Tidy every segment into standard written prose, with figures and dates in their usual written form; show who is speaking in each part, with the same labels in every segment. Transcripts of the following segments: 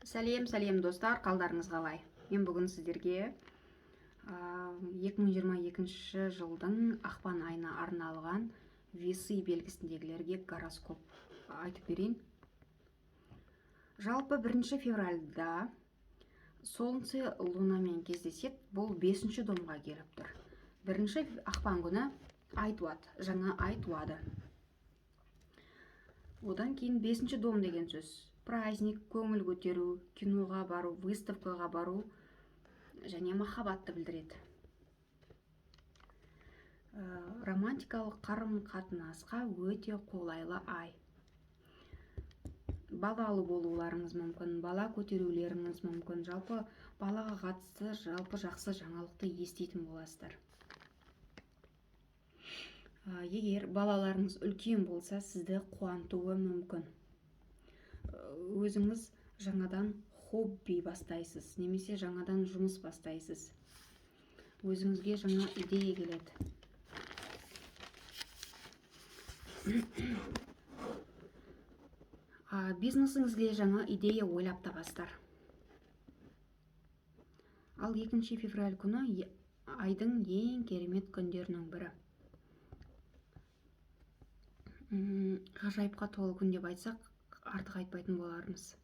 Speaker 1: Сәлем, сәлем, достар, қалдарыңыз қалай? Мен бүгін сіздерге 2022 жылдың ақпан айына арналған Весы белгісіндегілерге гороскоп айтып берейін. Жалпы 1 февральда Солнце Лунамен кездеседі, бұл 5 домға келіп тұр. 1 ақпан күні ай туады, жаңа ай туады. Одан кейін 5 дом деген сөз праздник, көңіл көтеру, киноға бару, выставкаға бару және махаббатты білдіреді. Романтикалық қарым-қатынасқа өте қолайлы ай. Балалы болуларыңыз мүмкін, бала көтерулеріңіз мүмкін. Жалпы балаға қатысты жалпы жақсы жаңалықты еститін боласыздар. Егер балаларыңыз үлкен болса, сізді қуантуы мүмкін. Өзіңіз жаңадан хобби бастайсыз немесе жаңадан жұмыс бастайсыз. Өзіңізге жаңа идея келеді. Бизнесіңізге жаңа идея ойлап табасыздар. Ал 2 февраль күні айдың ең керемет күндерінің бірі. Ғажайыпқа толы күн деп айтсақ, артық айтпайтын болармыз.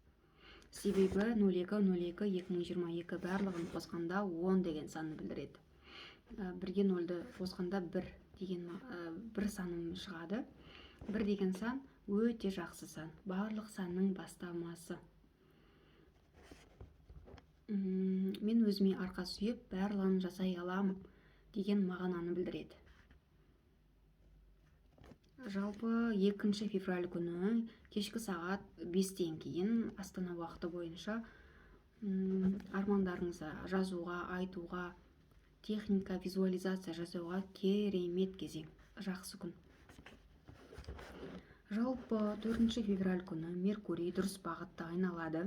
Speaker 1: Себебі 02.02.2022 барлығын қосқанда 10 деген санды білдіреді. Бірге нольді қосқанда 1 деген бір саным шығады. 1 деген сан өте жақсы сан. Барлық санның бастамасы. Мен өзіме арқа сүйеп, барлығын жасай аламын деген мағынаны білдіреді. Жалпы 2 февраль күні кешкі сағат 5-тен кейін Астана уақыты бойынша армандарыңызды жазуға, айтуға, техника, визуализация жасауға керемет кезең, жақсы күн. Жалпы 4 февраль күні Меркурий дұрыс бағытта айналады.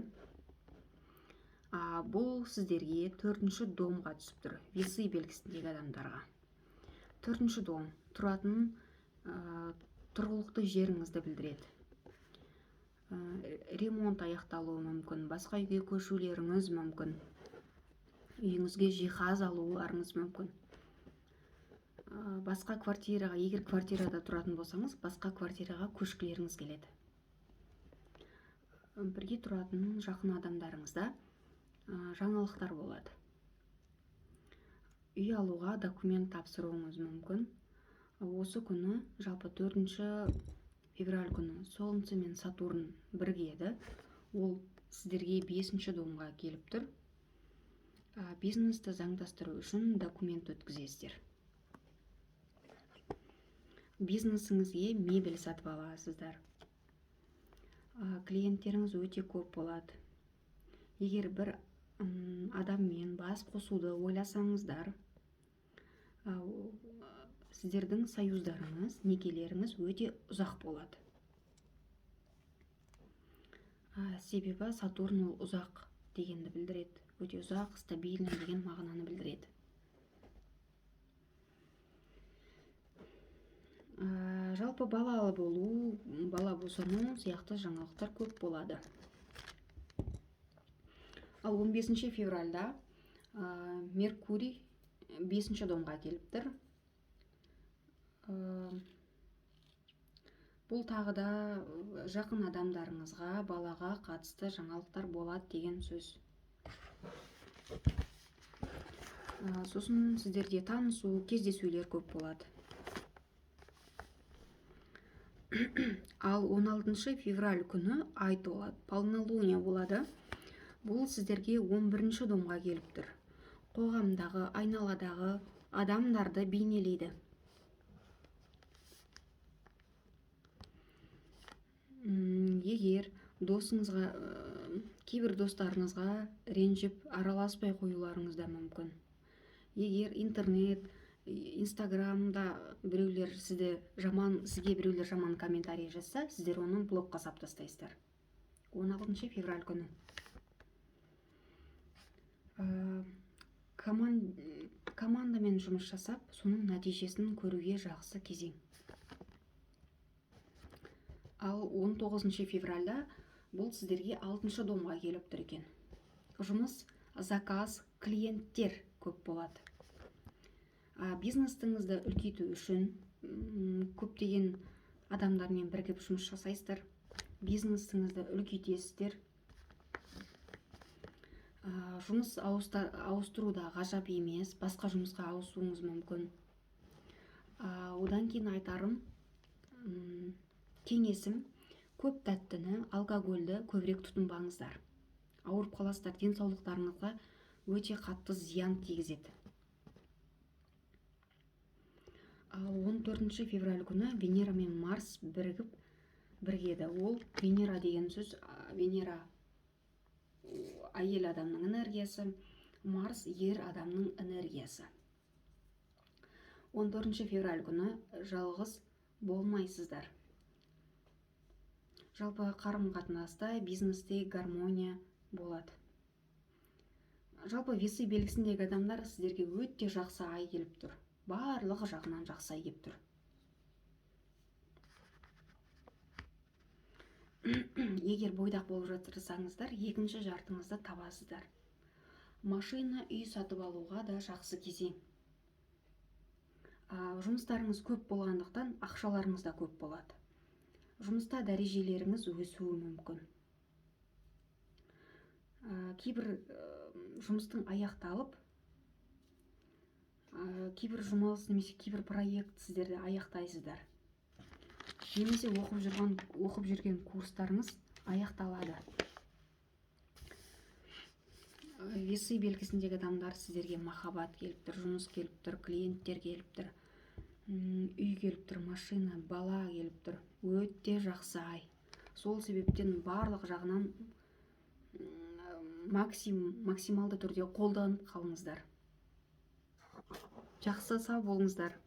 Speaker 1: Бұл сіздерге 4 домға түсіп тұр, Весы белгісіндегі адамдарға. 4 дом тұратын тұрғылықты жеріңізді білдіреді. Ремонт аяқталуы мүмкін, басқа үйге көшулеріңіз мүмкін, үйіңізге жиһаз алуларыңыз мүмкін. Басқа квартираға, егер квартирада тұратын болсаңыз, басқа квартираға көшкілеріңіз келеді. Бірге тұратын жақын адамдарыңызда жаңалықтар болады. Үй алуға документ тапсыруыңыз мүмкін. Осы күні, жалпы 4 февраль күні Солнце мен Сатурн біргеді. Ол сіздерге 5 домға келіп тұр. Бизнесті заңдастыру үшін документ өткізесіздер. Бизнесіңізге мебель сатып аласыздар. Клиенттеріңіз өте көп болады. Егер бір адаммен бас қосуды ойласаңыздар, сіздердің союздарыңыз, некелеріңіз өте ұзақ болады. Себебі Сатурн ол ұзақ дегенді білдіреді. Өте ұзақ, стабильный деген мағынаны білдіреді. Жалпы балалы болу, бала босану сияқты жаңалықтар көп болады. Ал 15 февральда Меркурий 5 домға келіп тұр. Бұл тағы да жақын адамдарыңызға, балаға қатысты жаңалықтар болады деген сөз. Сосын сіздерде танысу, кездесулер көп болады. Ал 16 февраль күні ай толады, полнолуние болады. Бұл сіздерге 11 домға келіп тұр. Қоғамдағы, айналадағы адамдарды бейнелейді. Егер досыңызға, кейбір достарыңызға ренжіп араласпай қоюларыңыз да мүмкін. Егер интернет, инстаграмда біреулер сізді жаман, сізге біреулер жаман комментарий жазса, сіздер оны блокқа сап тастайсыздар. 16 февраль күні. Командамен жұмыс жасап, соның нәтижесін көруге жақсы кезең. Ал 19 февральда Бұл сіздерге 6-шы домға келіп тұр екен. Жұмыс, заказ, клиенттер көп болады. Бизнесіңізді үлкейту үшін көптеген адамдармен бірігіп жұмыс жасайсыздар. Бизнесіңізді үлкейтесіздер. Жұмыс ауыстыру да ғажап емес, басқа жұмысқа ауысуыңыз мүмкін. Одан кейін айтарым, кеңесім, көп тәттіні, алкогольді көбірек тұтынбаңыздар. Ауырып қаласыздар, денсаулықтарыңызға өте қатты зиян тигізеді. Ал 14 февраль күні Венера мен Марс бірігеді. Ол Венера деген сөз, Венера әйел адамның энергиясы, Марс ер адамның энергиясы. 14 февраль күні жалғыз болмайсыздар. Жалпы қарым-қатынаста, бизнесте гармония болады. Жалпы весы белгісіндегі адамдар, сіздерге өте жақсы ай келіп тұр. Барлық жағынан жақсы ай келіп тұр. Егер бойдақ болып жатырсаңыздар, екінші жартыңызды табасыздар. Машина, үй сатып алуға да жақсы кезең. Жұмыстарыңыз көп болғандықтан ақшаларыңыз да көп болады. Жұмыста дәрежелеріңіз өсуі мүмкін. Кейбір жұмыстың аяқталып, кейбір жұмыс немесе кейбір проект сіздерді аяқтайсыздар. Немесе оқып жүрген курстарыңыз аяқталады. Весы белгісіндегі адамдар, сіздерге махаббат келіп тұр, жұмыс келіп тұр, клиенттер келіп тұр, үй келіп тұр, машина, бала келіп тұр. Өте жақсы ай. Сол себептен барлық жағынан максималды түрде қолданып қалыңыздар. Жақсы, сау болыңыздар.